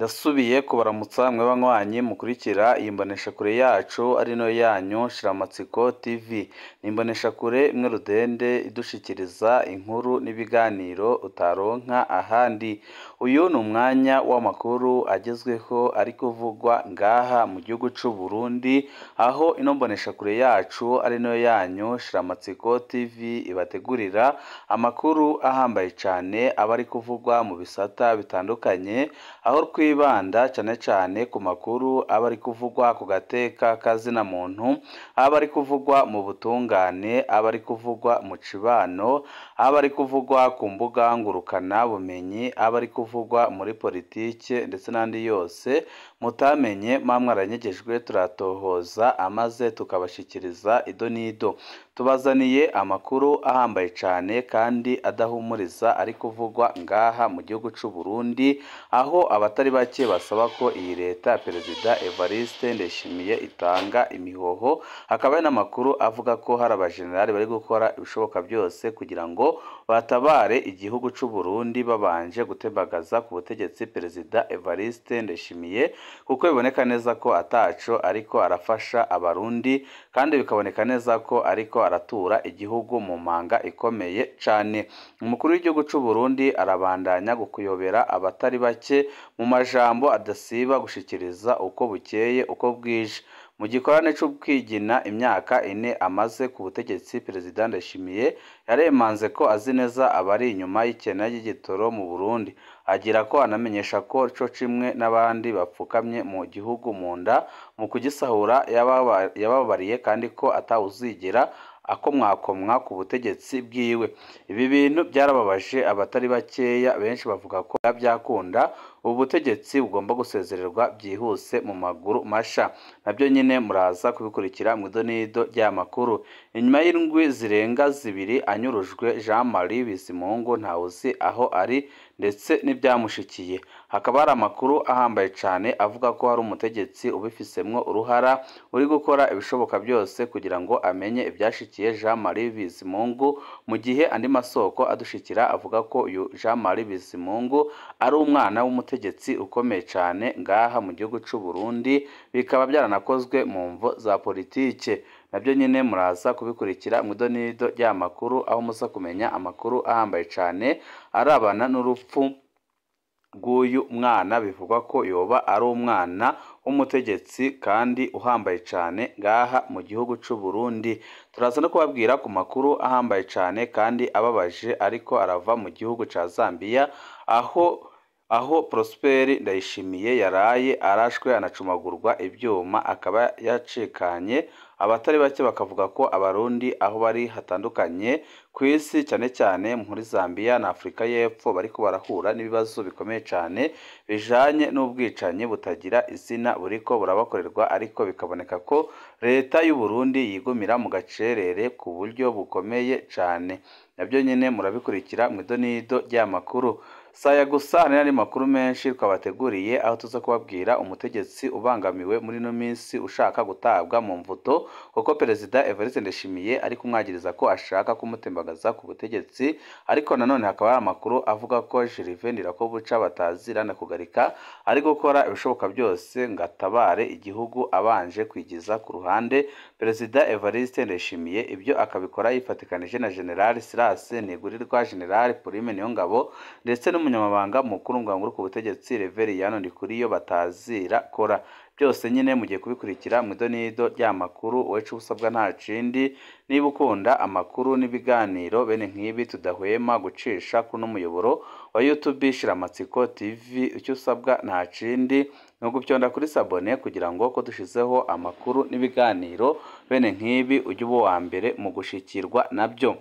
Ndasubiye kubaramutsa mwe banywanyi mukurikira iyi mboneshakure yacu ari nayo yanyu Shiramatsiko TV. Ni imboneshakure imwe rudende idushikiriza inkuru n'ibiganiro utaronka ahandi. Uyu ni umwanya w'amakuru agezweho ari kuvugwa ngaha mu gihugu c'u Burundi, aho ino mboneshakure yacu ari nayo yanyu Shiramatsiko TV ibategurira amakuru ahambaye cane aba ari kuvugwa mu bisata bitandukanye, aho twibanda cane cane ku makuru aba ari kuvugwa ku gateka kazina muntu, aba ari kuvugwa mu butungane, aba ari kuvugwa mu cibano, aba ari kuvugwa ku mbuga ngurukana bumenyi, aba ari kuvugwa muri politike ndetse n'andi yose mutamenye mwa mwaranyegejwe, turatohoza amaze tukabashikiriza ido n'ido. Tubazaniye amakuru ahambaye cane kandi adahumuriza ari kuvugwa ngaha mu gihugu c'u Burundi, aho abatari bake basaba ko iyi leta ya Perezida Evariste Ndayishimiye itanga imihoho. Hakaba hari n'amakuru avuga ko hari abajenerali bari gukora ibishoboka byose kugira ngo batabare igihugu c'u Burundi babanje gutembagaza ku butegetsi Perezida Evariste Ndayishimiye, kuko biboneka neza ko ataco ariko arafasha abarundi, kandi bikaboneka neza ko ariko aratura igihugu mu manga ikomeye cane. Umukuru w'igihugu c'u Burundi arabandanya gukuyobera abatari bake mu majambo adasiba gushikiriza uko bukeye uko bwije. Mu gikorane co kwigina imyaka ine amaze ku butegetsi, Perezida Ndayishimiye yaremanze ko azi neza abari inyuma y'ikena ry'igitoro mu Burundi, agira ko anamenyesha ko co kimwe n'abandi bapfukamye mu gihugu mu nda mu kugisahura yababariye, kandi ko atawuzigera akomwakomwa ku butegetsi bwiwe. Ibi bintu byarababaje abatari bakeya, benshi bavuga ko byakunda ubu butegetsi bugomba gusezererwa byihuse mu maguru masha. Nabyo nyine muraza kubikurikira mu idonido ry'amakuru. Inyuma y'indwi zirenga zibiri anyurujwe, Jean Marie Bizimungu ntawuzi aho ari ndetse n'ibyamushikiye. Hakaba hari amakuru ahambaye cane avuga ko hari umutegetsi ubifisemwo uruhara uri gukora ibishoboka byose kugira ngo amenye ibyashikiye Jean Marie Bizimungu, mu gihe andi masoko adushikira avuga ko uyu Jean Marie Bizimungu ari umwana w'umutegetsi ukomeye cane ngaha mu gihugu c'u Burundi, bikaba byaranakozwe mu mvo za politike. Nabyo nyine muraza kubikurikira mu idonido ry'amakuru, aho muza kumenya amakuru ahambaye cane arabana n'urupfu rw'uyu mwana bivugwa ko yoba ari umwana w'umutegetsi kandi uhambaye cane ngaha mu gihugu c'u Burundi. Turaza no kubabwira ku makuru ahambaye cane kandi ababaje ariko arava mu gihugu ca Zambia, aho Prosper Ndayishimiye yaraye arashwe anacumagurwa ivyuma akaba yacikanye. Abatari bake bakavuga ko abarundi aho bari hatandukanye ku isi, cyane cyane muri Zambia na Afurika y'Epfo, bariko barahura n'ibibazo bikomeye cane bijanye n'ubwicanyi butagira izina buriko burabakorerwa, ariko bikaboneka ko leta y'u Burundi yigumira mu gacerere ku buryo bukomeye cane. Nabyo nyine murabikurikira mu idonido ry'amakuru. Saya gusa hari n'andi makuru menshi twabateguriye, aho tuza kubabwira umutegetsi ubangamiwe muri ino minsi ushaka gutabwa mu mvuto, kuko Perezida Evariste Ndayishimiye ari kumwagiriza ko ashaka kumutembagaza ku butegetsi. Ariko nanone hakaba hari amakuru avuga ko Gervais Ndirakobuca batazira na kugarika ari gukora ibishoboka byose ngo atabare igihugu abanje kwigiza ku ruhande Perezida Evariste Ndayishimiye. Ibyo akabikora yifatikanije na General Silas Ntigurirwa, General Prime Niyongabo ndetse n'umunyamabanga mukuru nganguru ku butegetsi Reveriyano Ndikuriyo batazira kora. Byose nyine mugiye kubikurikira mu idonido ry'amakuru. Wecu usabwa nta kindi, niba ukunda amakuru n'ibiganiro bene nk'ibi tudahwema gucisha kuno muyoboro wa YouTube Shiramatsiko TV, icyo usabwa nta kindi ni uguvyonda kuri sabone kugira ngo ko dushizeho amakuru n'ibiganiro bene nk'ibi ujye uba uwa mbere mu gushikirwa nabyo.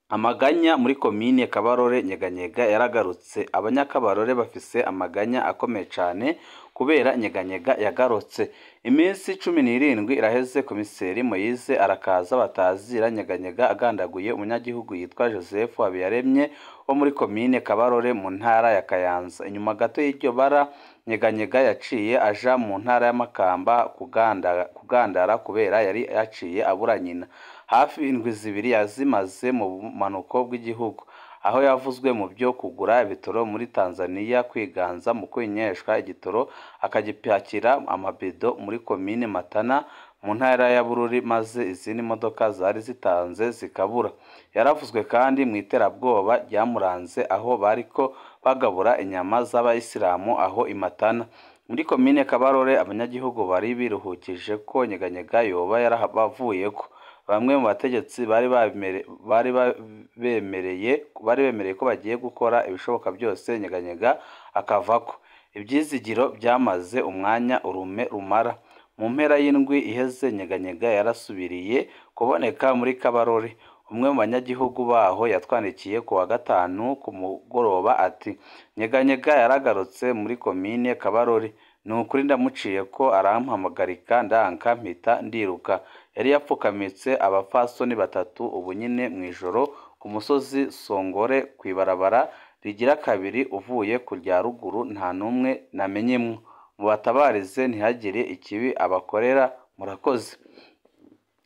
Amaganya muri komine Kabarore Nyeganyega yaragarutse. Abanyakabarore bafise amaganya akomeye cane kubera Nyeganyega yagarutse. Iminsi 17 iraheze komiseri Moise arakaza batazira Nyeganyega agandaguye umunyagihugu yitwa Joseph Habiyaremye wo muri komine Kabarore mu ntara ya Kayanza. Inyuma gato y'iryo bara, Nyeganyega yaciye aja mu ntara ya Makamba kugandara kubera yari yaciye abura nyina. Hafi indwi zibiri yazimaze mu bumanuko bw'igihugu. aho yavuzwe mu byo kugura ibitoro muri Tanzania, kwiganza mu kwinyeshwa igitoro akagipakira amabido muri komine Matana mu ntara ya Bururi, maze izindi modoka zari zitanze zikabura. Yaravuzwe kandi mu iterabwoba ryamuranze aho bariko bagabura inyama z'abayisilamu aho i Matana. Muri komine Kabarore abanyagihugu bari biruhukije ko Nyeganyega yoba yarabavuyeko. Bamwe mu bategetsi bari bemereye ko bagiye gukora ibishoboka byose Nyeganyega akavako. Ivyizigiro byamaze umwanya urume rumara. Mu mpera y'indwi iheze Nyeganyega yarasubiriye kuboneka muri Kabarore. Umwe mu banyagihugu baho yatwandikiye ku wa gatanu ku mugoroba ati: "Nyeganyega yaragarutse muri komine Kabarore. Ni ukuri ndamuciye ko arampamagarika ndanka mpita ndiruka. Yari yapfukamitse abapfasoni batatu ubu nyine mw'ijoro ku musozi Songore kw'ibarabara rigira kabiri uvuye ku rya ruguru, nta n'umwe namenyemwo. Mubatabarize ntihagire ikibi abakorera, murakoze."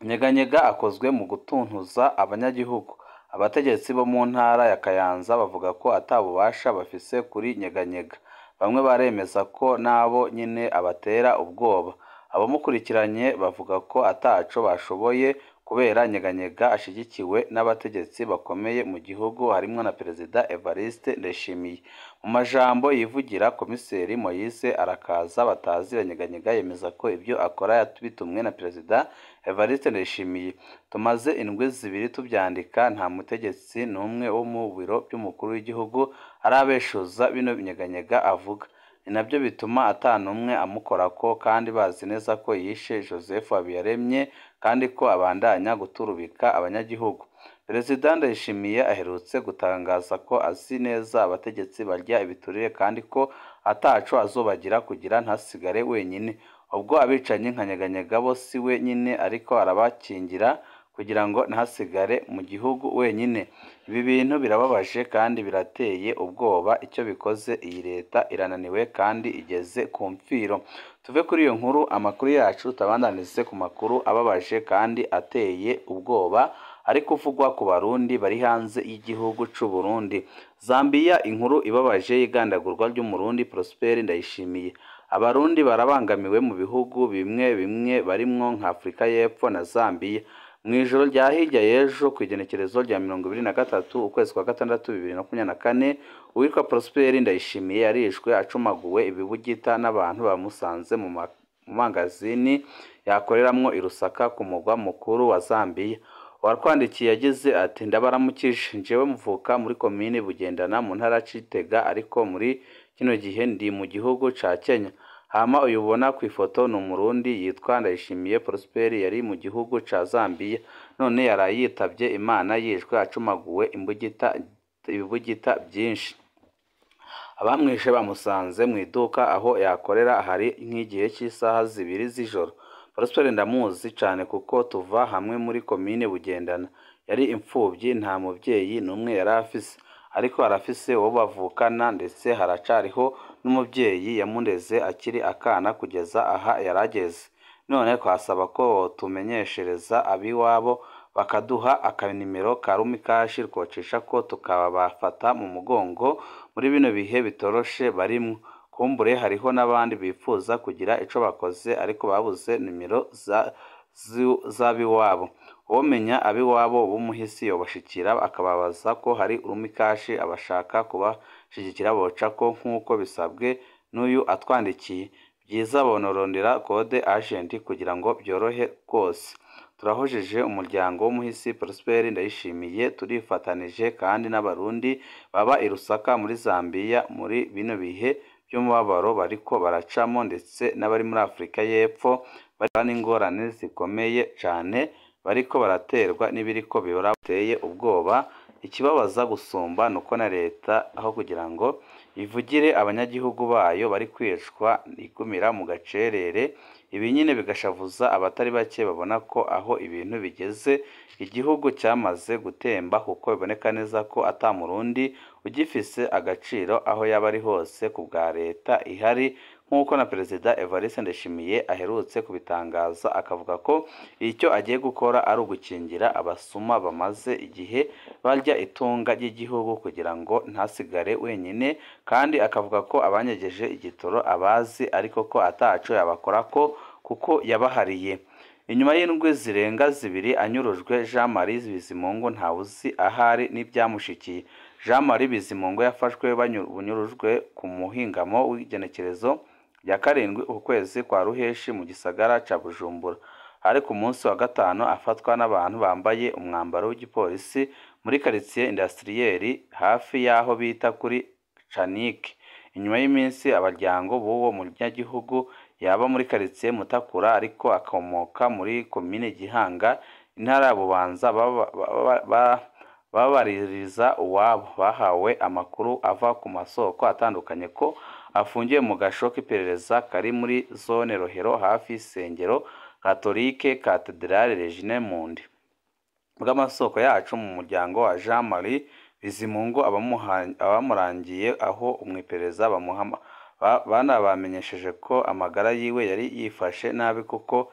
Nyeganyega akozwe mu gutuntuza abanyagihugu. Abategetsi bo mu ntara ya Kayanza bavuga ko ata bubasha bafise kuri Nyeganyega. Bamwe baremeza ko nabo nyine abatera ubwoba. Abamukurikiranye bavuga ko ataco bashoboye kubera Nyeganyega ashigikiwe n'abategetsi bakomeye mu gihugu harimwo na Perezida Evariste Ndayishimiye. Mu majambo yivugira, Komiseri Moise Arakaza batazira Nyeganyega yemeza ko ibyo akora yabitumwe na Perezida Evariste Ndayishimiye. Tumaze indwi zibiri tuvyandika, nta mutegetsi n'umwe wo mu biro by'umukuru w'igihugu arabeshuza bino Nyeganyega avuga. Ni nabyo bituma ata n'umwe amukorako, kandi bazi neza ko yishe Joseph Habiyaremye kandi ko abandanya guturubika abanyagihugu. Perezida Ndayishimiye aherutse gutangaza ko azi neza abategetsi barya ibiturire kandi ko ataco azobagira kugira ntasigare wenyine. Ubwo abicanyi nka Nyeganyega bo si we nyine ariko arabakingira kugira ngo ntasigare mu gihugu wenyine. Ibi bintu birababaje kandi birateye ubwoba. Icyo bikoze iyi leta irananiwe kandi igeze ku mfiro. Tuve kuri iyo nkuru, amakuru yacu tabandanize ku makuru ababaje kandi ateye ubwoba ari kuvugwa ku Barundi bari hanze y'igihugu c'u Burundi. Zambia, inkuru ibabaje y'igandagurwa ry'Umurundi Prosper Ndayishimiye. Abarundi barabangamiwe mu bihugu bimwe bimwe barimwo nka Afurika y'Epfo na Zambia. Mw'ijoro rya hirya y'ejo kw'igenekerezo rya 23 ukwezi kwa gatandatu 2024, uwitwa Prosper Ndayishimiye yarishwe acumaguwe ibibugita n'abantu bamusanze mu mangazini yakoreramwo i Lusaka ku mugwa mukuru wa Zambia. Uwatwandikiye yagize ati: "Ndabaramukije, jewe mvuka muri komine Bugendana mu ntara Citega, ariko muri kino gihe ndi mu gihugu ca Kenya. Hama uyu ubona kw'ifoto ni Umurundi yitwa Ndayishimiye Prosper, yari mu gihugu ca Zambia, none yaraye yitavye Imana yishwe acumaguwe ibibugita byinshi. Abamwishe bamusanze mu iduka aho yakorera hari nk'igihe cy'isaha 2 z'ijoro. Prosper ndamuzi cane kuko tuva hamwe muri komine Bugendana. Yari imfuvyi, nta muvyeyi n'umwe yari afise, ariko arafise uwo bavukana, ndetse haracariho n'umuvyeyi yamureze akiri akana kugeza aha yarageze. None twasaba ko botumenyeshereza abiwabo bakaduha akanimero ka Rumikashi twocisha ko tukabafata mu mugongo muri bino bihe bitoroshe barimwo. Kumbure hariho n'abandi bifuza kugira ico bakoze ariko babuze nimero z'abiwabo. Uwomenya abiwabo b'umuhisi yobashikira akababaza ko hari Rumikashi abashaka kubashigikira bocako nk'uko bisabwe n'uyu atwandikiye. Byiza bonorondera kode agent kugira ngo byorohe rwose. Turahojeje umuryango w'umuhisi Prosper Ndayishimiye, turifatanije kandi n'Abarundi baba i Lusaka muri Zambia muri bino bihe by'umubabaro bariko baracamo, ndetse n'abari muri Afurika y'Epfo bari n'ingorane zikomeye cane bariko baraterwa n'ibiriko bibateye ubwoba. Ikibabaza gusumba nuko na leta aho kugira ngo ivugire abanyagihugu bayo bari kwicwa igumira mu gacerere. Ibi nyine bigashavuza abatari bake babona ko aho ibintu bigeze igihugu cyamaze gutemba, kuko biboneka neza ko ata Murundi ugifise agaciro aho yaba ari hose ku bwa leta ihari, nk'uko na Perezida Evariste Ndayishimiye aherutse kubitangaza, akavuga ko icyo agiye gukora ari ugukingira abasuma bamaze igihe barya itunga ry'igihugu kugira ngo ntasigare wenyine, kandi akavuga ko abanyegeje igitoro abazi ariko ko ataco yabakorako kuko yabahariye. Inyuma y'indwi zirenga zibiri anyurujwe, Jean Marie Bizimungu ntawuzi ahari n'ibyamushikiye. Jean Marie Bizimungu yafashwe bunyurujwe ku muhingamo w'igenekerezo rya 7 ukwezi kwa Ruheshi mu gisagara ca Bujumbura. Ari ku munsi wa gatanu afatwa n'abantu bambaye umwambaro w'igipolisi muri quartier industrielle hafi y'aho bita kuri Canike. Inyuma y'iminsi abaryango b'uwo munyagihugu yaba muri quartier Mutakura ariko akomoka muri komine Gihanga, intara ya Bubanza, babaririza uwabo. Bahawe amakuru ava ku masoko atandukanye ko afungiye mu gasho k'iperereza kari muri zone Rohero hafi y'isengero Katolike Cathedrale Regine Mundi. Bw'amasoko yacu mu muryango wa Jean Marie Bizimungu, abamurangiye aho umwiperereza banabamenyesheje ko amagara yiwe yari yifashe nabi kuko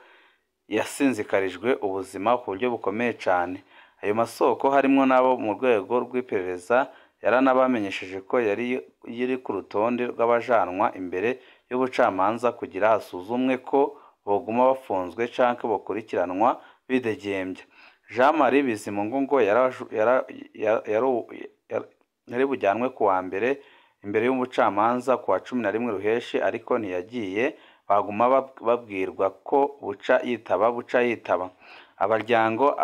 yasinzikarijwe ubuzima ku buryo bukomeye cyane. Ayo masoko harimwo n'abo mu rwego rw'iperereza yaranabamenyesheje ko yari iri ku rutonde rw'abajanwa imbere y'ubucamanza kugira hasuzumwe ko boguma bafunzwe canke bokurikiranwa bidegembya. Jean Marie Bizimungu ngo yari bujyanwe kuwa mbere imbere y'umucamanza kuwa 11 Ruheshi, ariko ntiyagiye, baguma babwirwa ko buca yitaba. Abaryango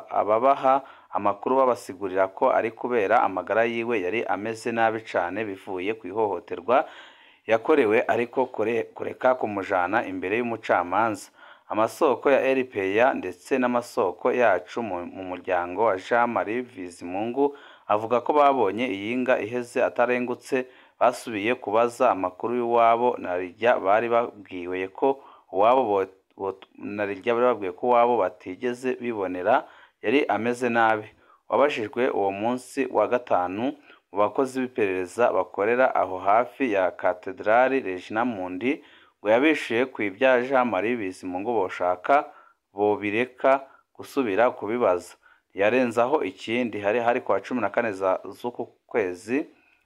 ababaha amakuru babasigurira ko ari kubera amagara yiwe yari ameze nabi cane bivuye ku ihohoterwa yakorewe, ariko kureka kumujana imbere y'umucamanza. Amasoko ya RPA ndetse n'amasoko yacu mu muryango wa Jean Marie Bizimungu avuga ko babonye iyinga iheze atarengutse, basubiye kubaza amakuru y'uwabo narirya bari babwiwe ko uwabo batigeze bibonera yari ameze nabi. Wabajijwe uwo munsi wa gatanu mu bakozi b'iperereza bakorera aho hafi ya Cathedrale Regina Mundi ngo yabishuye ku ibya Jean Marie Bizimungu boshaka bobireka gusubira kubibaza. Yarenzaho ikindi, hari kwa 14 z'uku kwezi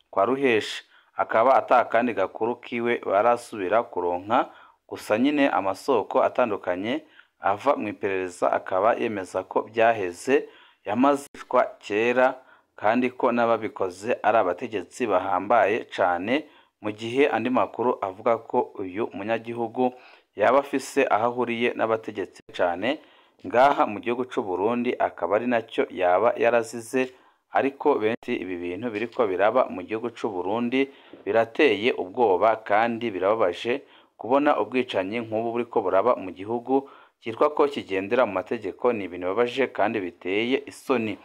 kwa Ruheshi, akaba atakandi gakuru kiwe barasubira kuronka. Gusa nyine amasoko atandukanye ava mu iperereza akaba yemeza ko byaheze yamazishwa kera, kandi ko n'ababikoze ari abategetsi bahambaye cane, mu gihe andi makuru avuga ko uyu munyagihugu yaba afise aho ahuriye n'abategetsi cane ngaha mu gihugu c'u Burundi, akaba ari nacyo yaba yarazize. Ariko benshi ibi bintu biriko biraba mu gihugu c'u Burundi birateye ubwoba kandi birababaje kubona ubwicanyi nk'ubu buriko buraba mu gihugu cyitwa ko kigendera mu mategeko. Ni ibintu bibabaje kandi biteye isoni.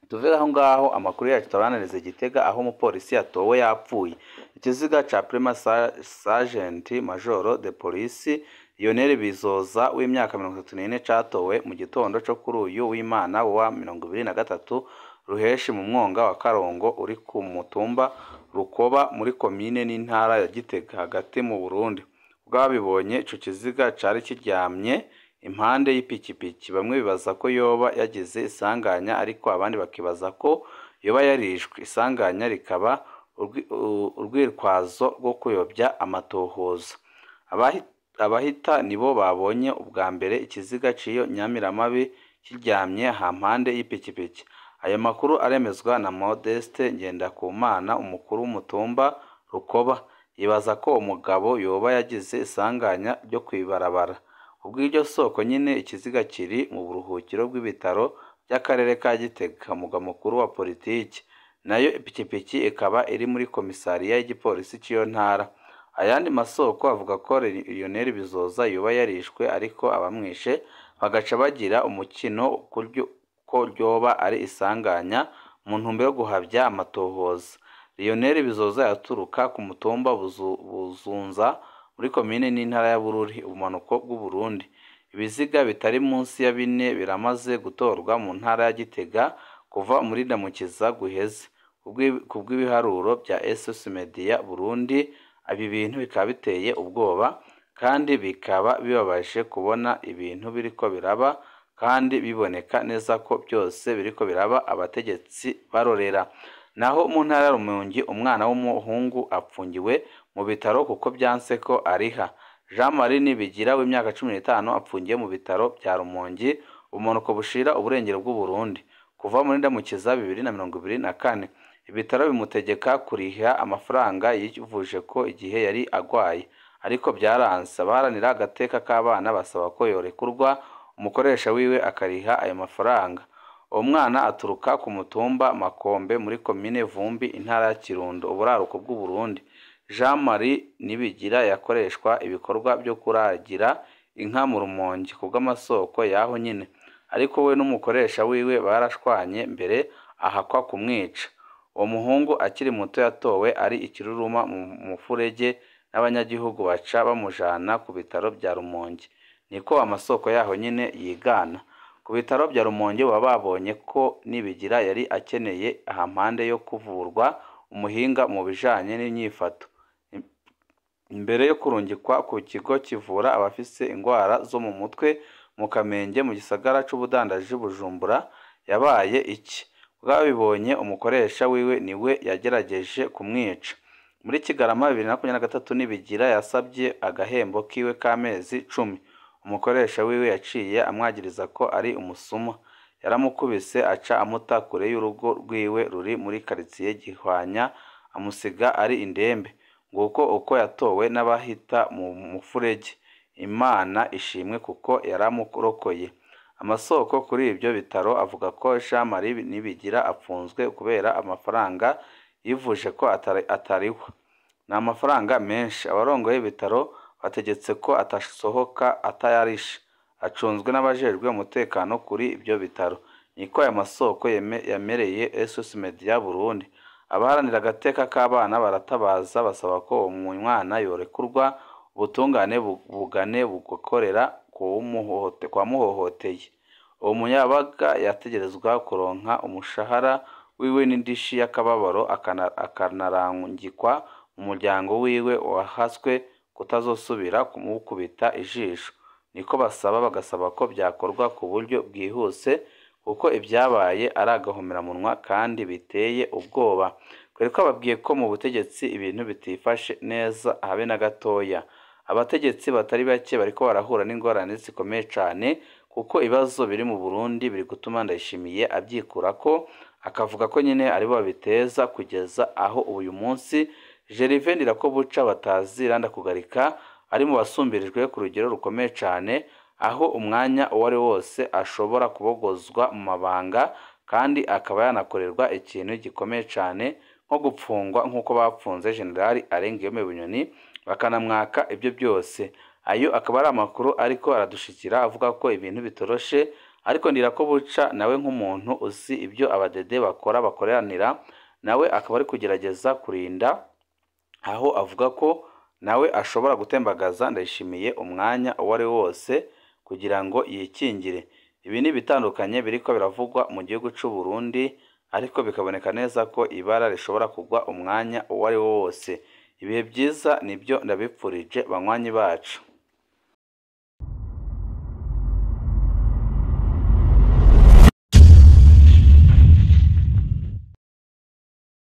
Tuve aho ngaho amakuru yacu tabananize Gitega, aho umupolisi yatowe yapfuye. Ikiziga ca Prima Sergeant Major de Police Lionel Bizoza w'imyaka 34 catowe mu gitondo co kuri uyu w'Imana wa 23 Ruheshi mu mwonga wa Karongo uri ku mutumba Rukoba muri komine n'intara ya Gitega hagati mu Burundi. Bwabibonye ico kiziga cari kiryamye impande y'ipikipiki, bamwe bibaza ko yoba yagize isanganya, ariko abandi bakibaza ko yoba yarishwe. Isanganya rikaba urwitwazo rwo kuyobya amatohoza. Abahita nibo babonye ubwa mbere ikiziga c'iyo nyamiramabi kiryamye hampande y'ipikipiki. Ayo makuru aremezwa na Modeste Ngendakumana, umukuru w'umutumba Rukoba. Yibaza ko umugabo yoba yagize isanganya ryo kwibarabara. Ubw'iryo soko nyine ikiziga kiri mu buruhukiro bw'ibitaro by'akarere ka Gitega, umugwa mukuru wa politiki. Nayo ipikipiki ikaba iri muri komisariya y'igipolisi cy'iyo ntara. Ayandi masoko avuga ko Lionel Bizoza yoba yarishwe, ariko abamwishe bagaca bagira umukino ko ryoba ari isanganya mu ntumbero yo guhabya amatohoza. Lionel Bizoza yaturuka ku mutumba Buzunza muri komine n'intara ya Bururi, ubumanuko bw'u Burundi. Ibiziga bitari munsi ya 4 biramaze gutorwa mu ntara ya Gitega kuva muri Ndamukiza guheze. Kubw'ibiharuro bya SOS Media Burundi, Ibi bintu bikaba biteye ubwoba kandi bikaba bibabaje kubona ibintu biriko biraba kandi biboneka neza ko byose biriko biraba abategetsi barorera. Naho mu ntara ya Rumonge umwana w'umuhungu apfungiwe mu bitaro kuko byanse ko ariha. Jean Marie Nibigira w'imyaka 15 apfungiye mu bitaro bya Rumonge, ubumanuko bushira uburengero bw'u Burundi, kuva muri Ndamukiza 2024. Ibitaro bimutegeka kuriha amafaranga yivuje ko igihe yari agwaye, ariko byaranse. Abaharanira agateka k'abana basaba ko yorekurwa, umukoresha wiwe akariha ayo mafaranga. Uwo mwana aturuka ku mutumba Makombe muri komine Vumbi, intara ya Kirundo, uburaruko bw'u Burundi. Jean Marie Nibigira yakoreshwa ibikorwa byo kuragira inka mu Rumonge kubw'amasoko y'aho nyine, ariko we n'umukoresha wiwe barashwanye mbere ahakwa kumwica. Uwo muhungu akiri muto yatowe ari ikiruruma mu mufurege n'abanyagihugu baca bamujana ku bitaro bya Rumonge. Niko amasoko yaho nyine yigana. Ku bitaro bya Rumonge baba babonye ko Nibigira yari akeneye ahampande yo kuvurwa umuhinga mu bijanye n'inyifato. Imbere yo kurungikwa ku kigo kivura abafise ingwara zo mu mutwe mu Kamenge mu gisagara c'ubudandaji Bujumbura, yabaye iki? Bwabibonye umukoresha wiwe niwe yagerageje kumwica. Muri Kigarama 2023 Nibigira yasabye agahembo kiwe k'amezi 10. Umukoresha wiwe yaciye amwagiriza ko ari umusuma. Yaramukubise aca amuta kure y'urugo rwiwe ruri muri karitsiye Gihwanya, amusiga ari indembe. Nguko uko yatowe n'abahita mu mufurege. Imana ishimwe kuko yaramurokoye. Amasoko kuri ibyo bitaro avuga ko Jean Marie Nibigira apfunzwe kubera amafaranga yivuje ko atarihwa. Ni amafaranga menshi. Abarongoye ibitaro bategetse ko atasohoka atayarishe. Acunzwe n'abajejwe umutekano kuri ibyo bitaro. Niko aya masoko yamereye SOS Media Burundi. Abaharanira agateka k'abana baratabaza basaba ko uwo mwana yorekurwa, ubutungane bugane bugakorera kuwamuhohoteye. Uwo munyabaga yategerezwa kuronka umushahara wiwe n'indishi y'akababaro, akanarangikwa mu muryango wiwe wahaswe kutazosubira kumukubita ijisho. Niko basaba, bagasaba ko byakorwa ku buryo bwihuse kuko ibyabaye ari agahomamunwa kandi biteye ubwoba. Twari twababwiye ko mu butegetsi ibintu bitifashe neza habe na gatoya. Abategetsi batari bake bariko barahura n'ingorane zikomeye cane kuko ibibazo biri mu Burundi biri gutuma Ndayishimiye abyikurako, akavuga ko nyine aribo babiteza kugeza aho uyu munsi Gervais Ndirakobuca batazira Ndakugarika ari mu basumbirijwe ku rugero rukomeye cane, aho umwanya uwo ari wose ashobora kubogozwa mu mabanga kandi akaba yanakorerwa ikintu gikomeye cane nko gupfungwa nk'uko bapfunze General Alain Guillaume Bunyoni bakanamwaka ibyo byose. Ayo akaba ari amakuru ariko aradushikira avuga ko ibintu bitoroshe, ariko Ndirakobuca nawe nk'umuntu uzi ibyo abadede bakora bakoreranira, nawe akaba ari kugerageza kurinda, aho avuga ko nawe ashobora gutembagaza Ndayishimiye umwanya uwo ari wose kugira ngo yikingire. Ibi ni ibitandukanye biriko biravugwa mu gihugu c'u Burundi, ariko bikaboneka neza ko ibara rishobora kugwa umwanya uwo ari wo wose. Ibihe byiza nibyo ndabipfurije banywanyi bacu.